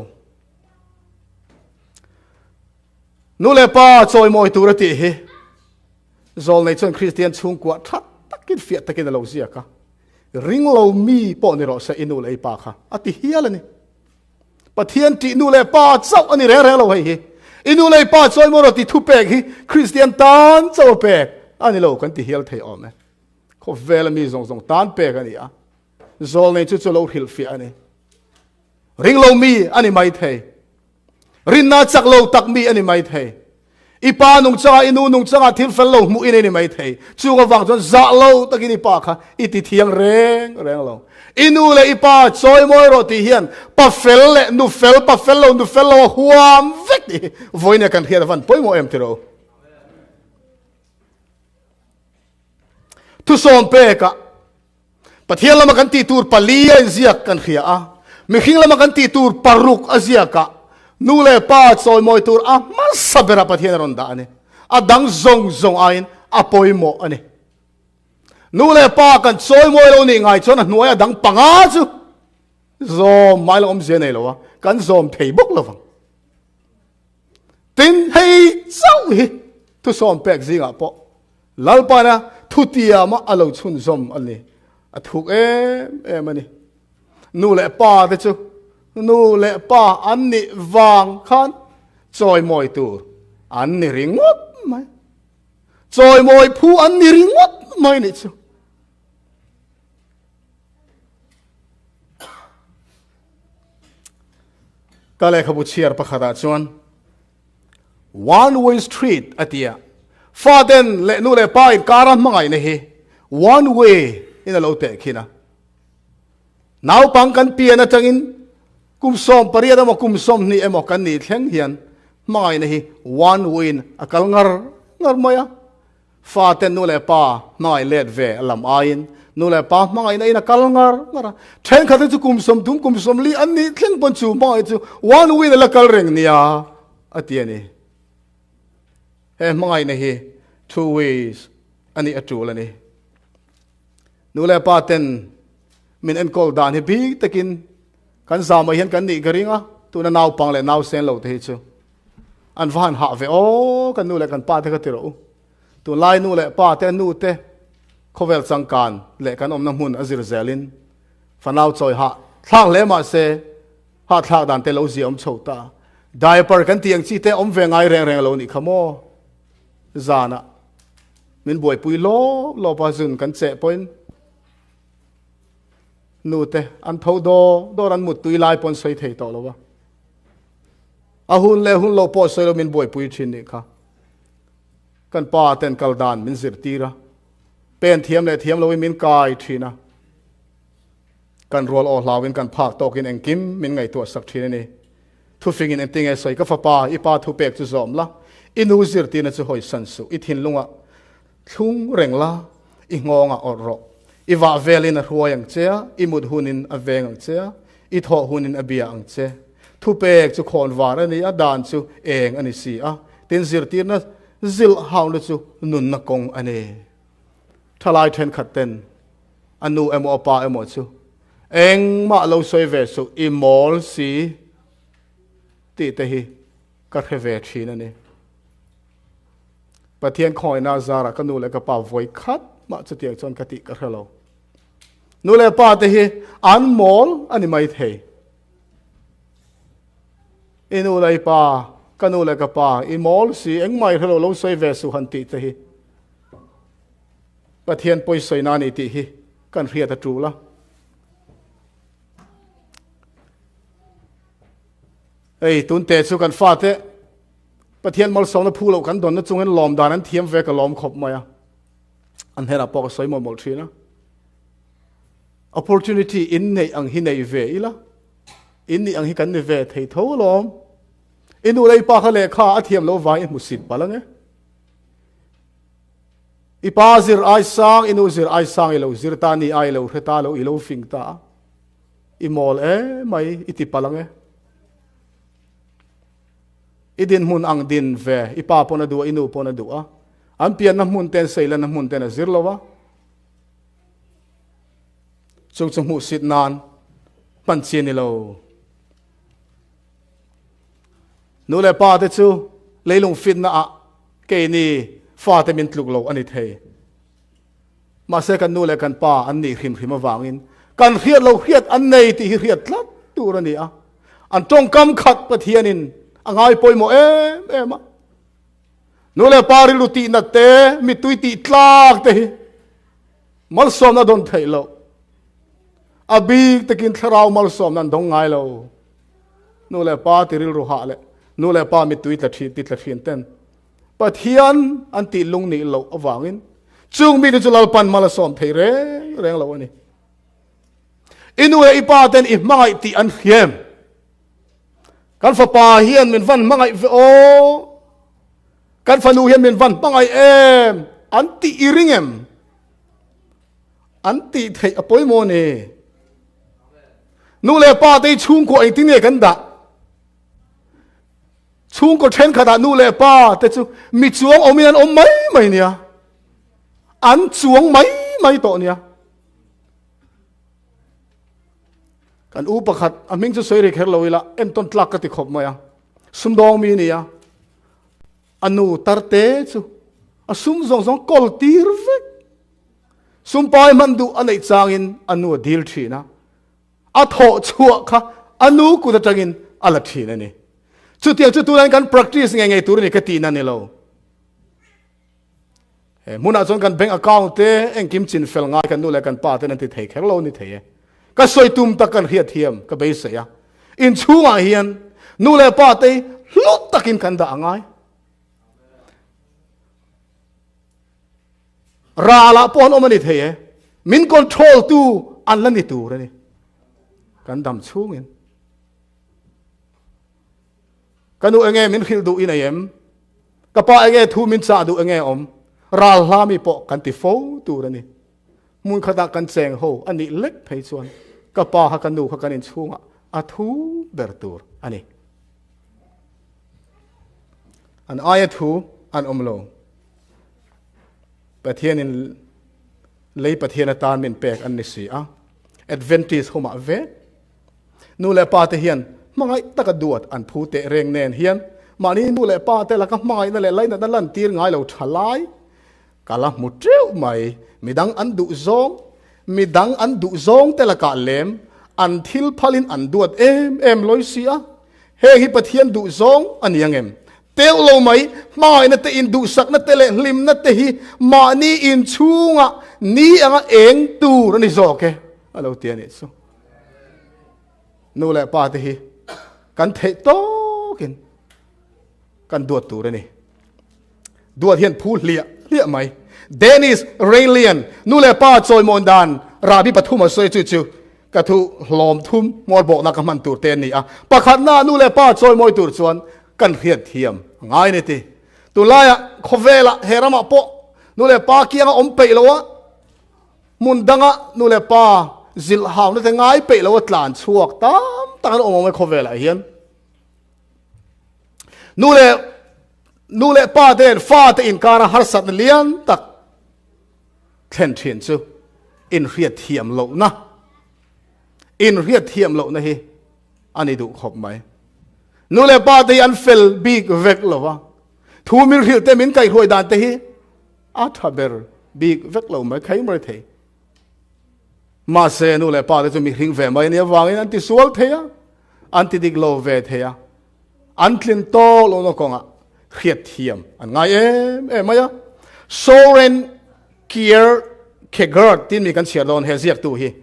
Nu leh pa chawimawi tur a tih hi zawlnei chuan Kristian chhungkua tha takin fiah takin a lo ziak a. Ring lo mi pawh ni rawh se i nu leh i pa kha a ti hial a ni. Pathian tih nu leh pa chauh a ni reng reng lo hei hi. I nu leh i pa chawimawi rawh tih thupek hi Kristian tan chauh a pek a ni lo kan ti hial thei awm e. Khawvela mi zawng zawng tan pek a ni a. Zawlnei chu chu lo hrilhfiah a ni. Ring lo mi a ni mai thei. Rinna chak lo tak mi a ni mai thei. I pa nungchanga, i nu nungchanga thil fel lo hmuh in a ni mai thei. Chung avang chuan zah lo takin i pa kha i ti thiang reng reng lo. I nu leh i pa chawimawi rawh tih hian pa fel leh nu fel, pa fel lo, nu fel lo a huam vek tih hi vawiin kan hriat avan pawimawh em tiraw? Thusawm pekah Pathian lama kan tih tur pali a inziak kan hria a, mihring lama kan tih tur paruk a ziak a, nu leh pa chawimawi tur a hmasa berah Pathian a rawn dah a ni. A dang zawng zawng aiin a pawimawh a ni. Nu leh pa kan chawimawi lo nih ngai chuan a hnuaia dang panga chu zawm mai lo awmzia nei lo a, kan zawm thei bawk lo vang. Tin, hei chauh hi thusawm pek zingah pawh Lalpana thutiama a lo chhunzawm a ni. A thuk em em a ni. Nu leh pa te chu nu leh pa an nih vang khan chawimawi tur an ni ringawt mai. Chawimawi phu an ni ringawt mai nih chu. Ka lehkhabu chhiar pakhatah chuan One way street a ti a, faten leh nu leh pa inkara hmangaihna hi one way in a lo teh khin a. Naupang kan pian atangin kum 18 emaw kum 20 emaw kan nih thleng hian hmangaihna hi one way in a kal ngar ngar mai a. Faten nu leh pa hmangaih let ve a lam aiin nu leh pa hmangaihna in a kal ngar ngar a. Thenkhat te chu kum 30 kum 40 an nih thleng pawn chu hmangaih chu one win a la kal reng nia a ti a ni. He hmangaihna hi two ways a nih a tul a ni. Nu leh pa ten min enkawl dan hi bik takin kan zamah hian kan nih ka ring a, tuna naupang leh nausen lo te hi chu An va han hah ve aw kan nu leh kan pa te kha ti rawh u. Tunlai nu leh pa te nu te khawvel changkan leh kan awmna hmun a zir zelin fanau chawi hah thlak hle mah se hah thlak dan te lo zia awm chho ta. Diaper kan tih ang chi te awm ve ngai reng reng lo nih kha maw. Zanah min buaipui lawp lawp a zun kan cheh pawhin nu te an tho dawr dawr an muttui lai pawn sawi thei tawh lo a. A hun leh hun lo pawh sawi lo min buaipui thin nih kha. Kan pa ten kal dan min zirtir a, pen thiam leh thiam loin min kai thin a. Kan rual aw hlauin kan phak tawkin engkim min ngaihtuah sak thin a ni. Thufingin engtinge sawi ka fapa, i pa thupek chu zawm la, i nu zirtirna chu hawisan suh, i thinlungah thlung reng la, i nghawngah awrh rawh. I vah velin a hruai ang che a, i mut hunin a veng ang che a, i thawh hunin a bia ang che. Thupek chu khawn var a ni a, dan chu eng a ni si a, tin zirtirna zilh hauna chu nunna kawng a ni. Thalai thenkhat ten a nu emaw a pa emaw chu engmah lo sawi ve suh, i mawl si tih te hi ka hre ve thin a ni. Pathian khawngaihnaa zarah ka nu leh ka pa vawi khat mah chutiang chuan ka tih ka hre lo. Nu leh pa te hi an mawl a ni mai thei. I nu leh i pa, ka nu leh ka pa, i mawl si, engmah i hre lo, lo sawi ve suh han tih te hi Pathian pawisawi na ni tih hi kan hriat a tul a. Hei tunte chu kan fate Pathian malsawmna phu loh kan dawnna chungin lawm dan an thiam ve ka lawm khawp mai a. An hnenah pawh ka sawi mawlh mawlh thin a. Opportunity in neih ang hi nei ve ila, in nih ang hi kan ni ve thei tho alawm. I nu leh i pa kha lehkha a thiam loh vangin i hmusit palh ange. I pa zir ai sang, i nu zir ai sang i lo zir ta, ni ai lo hre ta lo, i lo fing ta a. I mawl e mai, i ti palh ange. I dinhmun ang din ve, i pa pawn a duh a, i nu pawn a duh a. An pianna hmun ten, seilanna hmun ten a zir lo a. Chung chu hmuhsit nan hman chi a ni lo. Nu leh pa te chu leilung fitna ah keini fate min tluk lo a ni thei. Mahse kan nu leh kan pa an nih hrim hrim avangin kan hriat lo hriat an nei tih hi hriat tlat tur a ni a. An tawngkam khat Pathianin a ngai pawimawh em em a. Nu leh pa rilru tihnat te, mittui tih tlak te hi malsawmna dawn theih loh. A bik takin thlarau malsawmna an dawng ngai lo. Nu leh pa ti rilru hah leh nu leh pa mittui tla thin ti tla thin ten Pathian an tih lung nih loh avangin chung mite chu Lalpan mal a sawm thei reng reng lo a ni. I nu leh i pa ten i hmangaih tih an hriam. Kan fapa hian min van hmangaih ve aw. Kan fanu hian min van hmangaih em an tih i ring em? An tih theih a pawimawh ni. Nu leh pa te hi chhungkua engtin nge kan dah? Chhungkaw thenkhatah nu leh pa te chu mi chuang awmin an awm mai mai nia. An chuang mai mai tawh nia. Kan u pakhat a hming chu sawi ri kher lo ila entawn tlak ka ti khawp mai a. Sumdawng mi nia. A nu tarte chu a sum zawng zawng kawl tir vek. Sumpai hman duh a neih changin a nu a dil thin a. A thawh chhuah kha a nu kut atangin a la thin a ni. Chutiang chu tunah kan practice ngei ngei tur a ni ka tihna ni lo. He hmunah chuan kan bank account te engkim chin fel ngai kan nu leh kan pa ten an ti thei kher lo ni thei e. Ka sawi tum tak kan hriat thiam ka beisei a. Inchhungah hian nu leh pa te hlu takin kan dah a ngai. Ralah pawh an awm a ni thei e. Min control tu an la ni tur a ni. Kan dam chhungin. Ka nu enge min hrilh duh i nei em? Ka pa enge thu min chah duh enge awm? Ral hla mi pawh kan ti fo tur a ni. Hmun khatah kan cheng ho a nih lek phei chuan ka pa kha ka nu kha kan inchhungah a thu ber tur a ni. An aia thu an awm lo. Pathianin lei Pathian atan min pek an ni si a. Adventist humah vek Nu leh pa te hian hmangaih taka duat an phu teh reng nen hian mahni nu leh pa te laka hmangaihna leh lainatna lantir ngai lo tha lai ka la hmu teuh mai. Midang an duh zawng, midang an duh zawng te lakah lem an thil phalin an duat em em lawi si a. Heng hi Pathian duh zawng a ni ang em? Teuh lo mai, hmangaihna te induhsakna te leh hlimna te hi mahni inchhungah ni anga eng tur a ni zawk e, a lo ti a nih chu. Nu leh pa te hi kan theih tawkin kan duat tur a ni. Duat hian phu hliah hliah mai. Dennis Rainlian, nu leh pa chawimawn dan rahbi pathum a sawi chu chu ka thu hlawm thum hmawr bawkna ka hman tur te a ni a. Pakhatna nu leh pa chawimawi tur chuan kan hriat thiam a ngai ni ti. Tunlaiah khawvelah he ramah pawh nu leh pa kianga awm peih lo a, hmun danga nu leh pa zilh hauna te ngai peih lo a tlan chhuak tam tak an awm awm e khawvelah hian. Nu leh nu leh pa ten fa te inkara harsatna lian tak thlen thin chu inhriat thiam lohna inhriat thiam lohna hi a ni duh khawp mai. Nu leh pa te hi an fel bik vek lo va, thu min hrilh te min kaihhruai dan te hi a tha ber bik vek lo mai khaih mai thei. Mahse nu leh pa te chu mihring ve mai ania vangin an tisual thei a, an ti dik lo ve thei a, an tlin tawk lohna kawngah hriat thiam an ngai em em mai a. Soren Kierkegaard tin mi kan chhiar dawn he ziaktu hi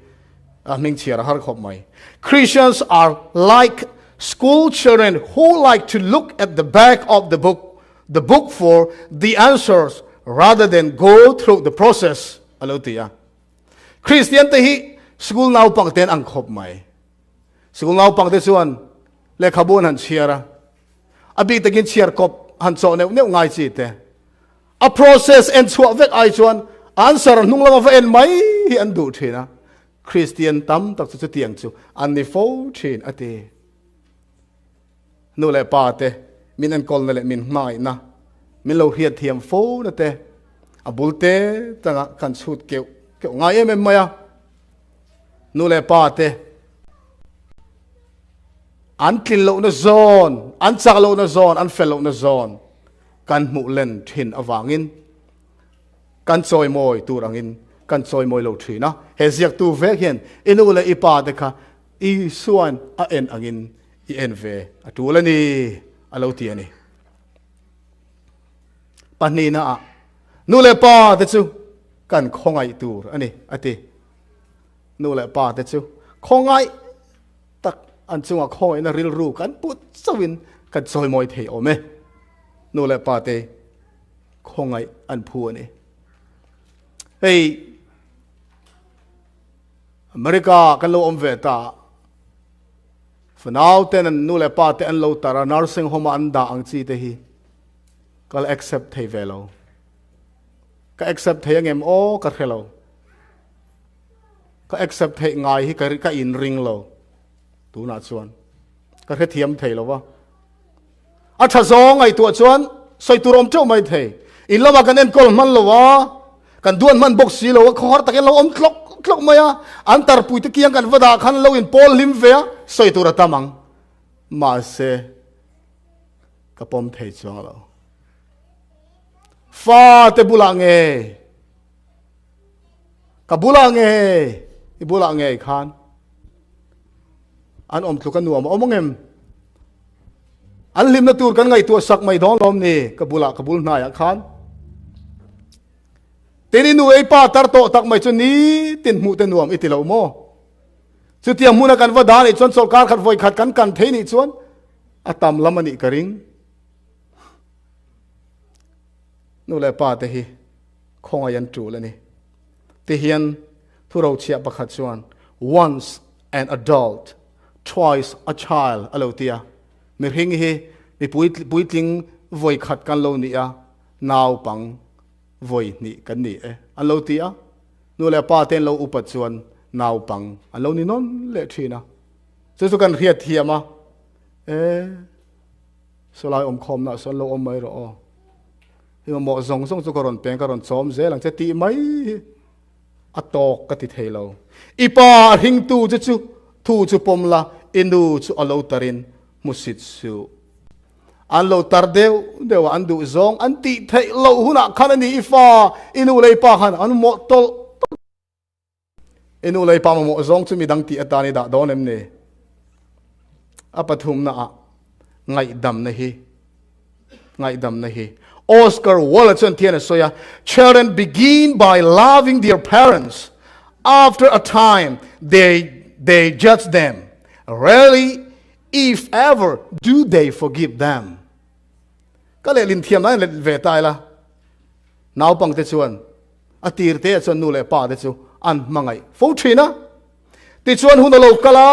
a hming chhiar a har khawp mai. Christians are like school children who like to look at the back of the book the book for the answers rather than go through the process a lo ti a. Kristian te hi school naupang ten ang khawp mai. School naupang te chuan lehkhabu an han chhiar a, a bik takin chhiar kawp han chawh neuh neuh ngai chi te. A process en chhuah vek ai chuan answer hnung lama va en mai hi an duh thin a. Kristian tam tak chu chutiang chu an ni fo thin a ti. Nu leh pa te min enkawlna leh min hmangaihna min lo hriat thiam fo na te a bul te tanga kan chhut keuh keuh ngai em em mai a. Nu leh pa te an tlin lohna zawn, an chak lohna zawn, an fel lohna zawn kan hmuh len thin avangin kan chawimawi tur angin kan chawimawi lo thin a. He ziaktu vek hian i nu leh i pa te kha Isua'n a en angin i en ve a tul a ni, a lo ti a ni. Pahnihnaah, nu leh pa te chu kan khawngaih tur a ni, a ti. Nu leh pa te chu khawngaih tak an chungah khawngaihna rilru kan put chauhin kan chawimawi thei awm e. Nu leh pa te khawngaih an phu a ni. Hei America kan lo awm ve ta. Fanau ten an nu leh pa te an lo tar a, nursing home a an dah ang chi te hi ka la accept thei ve lo. Ka accept thei angem aw ka hre lo. Ka accept theih ngai hi ka ka in ring lo tunah chuan. Ka hrethiam thei lo va. A tha zawng ngaihtuah chuan sawi tur awm teuh mai thei. In lamah kan enkawl hman lo a, kan duan hman bawk si lo a, khawhar takin lo awm tlawk tlawk mai a, an tarpui te kiang kan va dah khan lo in pawl hlim ve a, sawi tur a tam ang. Mahse, ka pawm thei chuang lo. Fa te bulah ngei, ka bulah ngei, i bulah ngei khan An awm tluk a nuam a awm ang em? An hlimna tur kan ngaihtuah sak mai dawn lawm ni? Ka bulah ka bul hnaiah khan. Tin i nu ei pa tar tawh tak mai chu ni tin hmuh te nuam i ti lo maw? Chutiang hmuna kan va dah nih chuan chawlhkar khat vawi khat kan kan thei nih chuan a tam lam a nih ka ring. Nu leh pa te hi khawngaih an tul a ni. Tihian thurochhiah pakhat chuan once an adult, twice a child a lo ti a. Mihring hi mi puitling vawi khat kan lo ni a, naupang vawi hnih kan ni e an lo ti a. Nu leh pa te an lo upat chuan naupang an lo ni nawn leh thin a. Chu chu kan hriat thiam a, e sawlai awmkhawmna ah sawn lo awm mai rawh aw. I mamawh zawng zawng chu ka rawn peng ka rawn chawm zel ang che tih mai hi a tawk ka ti thei lo. I pa a hringtu che chu thu chu pawm la, i nu chu a lo tarin hmusit suh. An lo tar deuh deuh a, an duh zawng an tih theih loh hunah khan a ni i fa, i nu leh i pa khan an mawh tawlh tawlh. I nu lei pa mamawh zawng chu midang tih atan i dah dawn em ni? A pathumna ah ngaihdamna hi ngaihdamna hi Oscar Wilde chuan thian a sawi a, Children begin by loving their parents, after a time they they judge them, rarely if ever do they forgive them. Ka lehlin thiam lai let ve ta ila. Naupangte chuan a tirte ah chuan nu leh pa te chu an hmangaih fo thin a. Tichuan hun a lo kal a,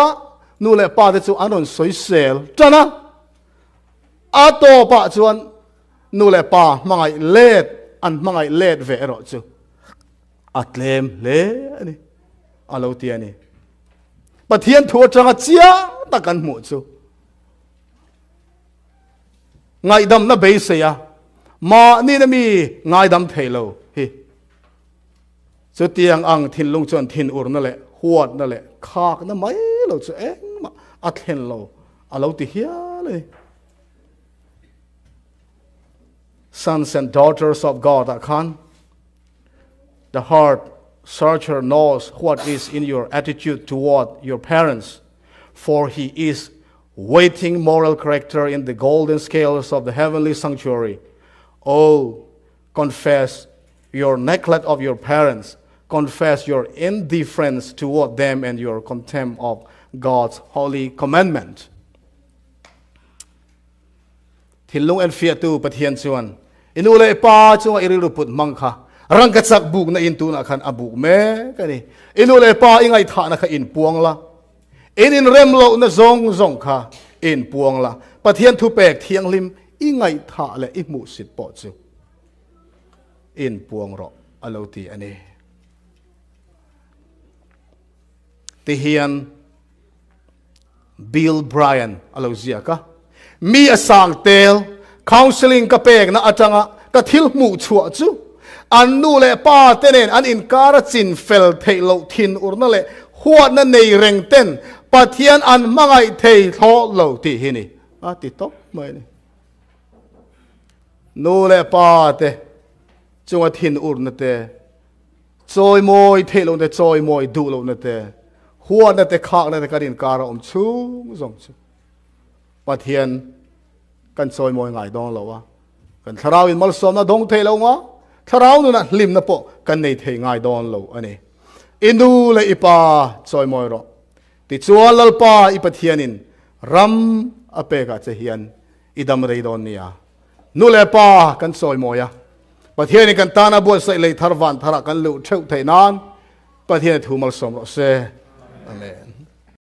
nu leh pa te chu an rawn sawisel tan a. A tawpah chuan nu leh pa hmangaih let an hmangaih let ve erawh chu a tlem hle a ni a lo ti a ni. Pathian thu atanga chiang tak kan hmuh chu ngaihdamna beisei a mahni na mi ngaidam thei lo hi chutiang ang thinlung chuan thinurna leh huatna leh khakna mai lo chu engmah a thlen lo a lo ti hial a ni. Sons and daughters of God ah khan The heart searcher knows what is in your attitude toward your parents, for he is weighting moral character in the golden scales of the heavenly sanctuary. Oh, confess your neglect of your parents, confess your indifference toward them and your contempt of God's holy commandment. Thinlung enfiahtu Pathian chuan i nu leh i pa chunga i rilru put hmang kha rangkachak bukna in tunah khan a buk mek a ni. I nu leh pa i ngaihthahna kha inpuang la, in inrem lohna zawng zawng kha inpuang la, Pathian thupek thianghlim i ngaihthah leh i hmuhsit pawh chu inpuang rawh a lo ti a ni. Tihian. Bill Bryan a lo ziak a, Mi a sang tel, counselling ka pekna atanga ka thil hmuh chhuah chu an nu leh pa te nen an inkar a chin fel theih loh thinurna leh huatna nei reng ten Pathian an hmangaih thei thlawt lo tih hi ni a ti tawp mai a ni. Nu leh pa te chunga thinurna te Chawimawi theih lohna te, chawimawi duh lohna te, huatna te, khakna te kan inkar a awm chhung zawng chu Pathian kan chawimawi ngai dawn lo a, kan thlarau in malsawmna dawng thei lo nga, thlarau nunah hlimna pawh kan nei thei ngai dawn lo a ni. I nu leh i pa chawimawi rawh. Tichuan Lalpa i Pathianin ram a pekah che hian i dam rei dawn nia. Nu leh pa kan sawi mawi a, Pathianin kan tana buatsaih lei thar van tharah kan luh theuh theih nan Pathian thu malsawm rawh se. Amen.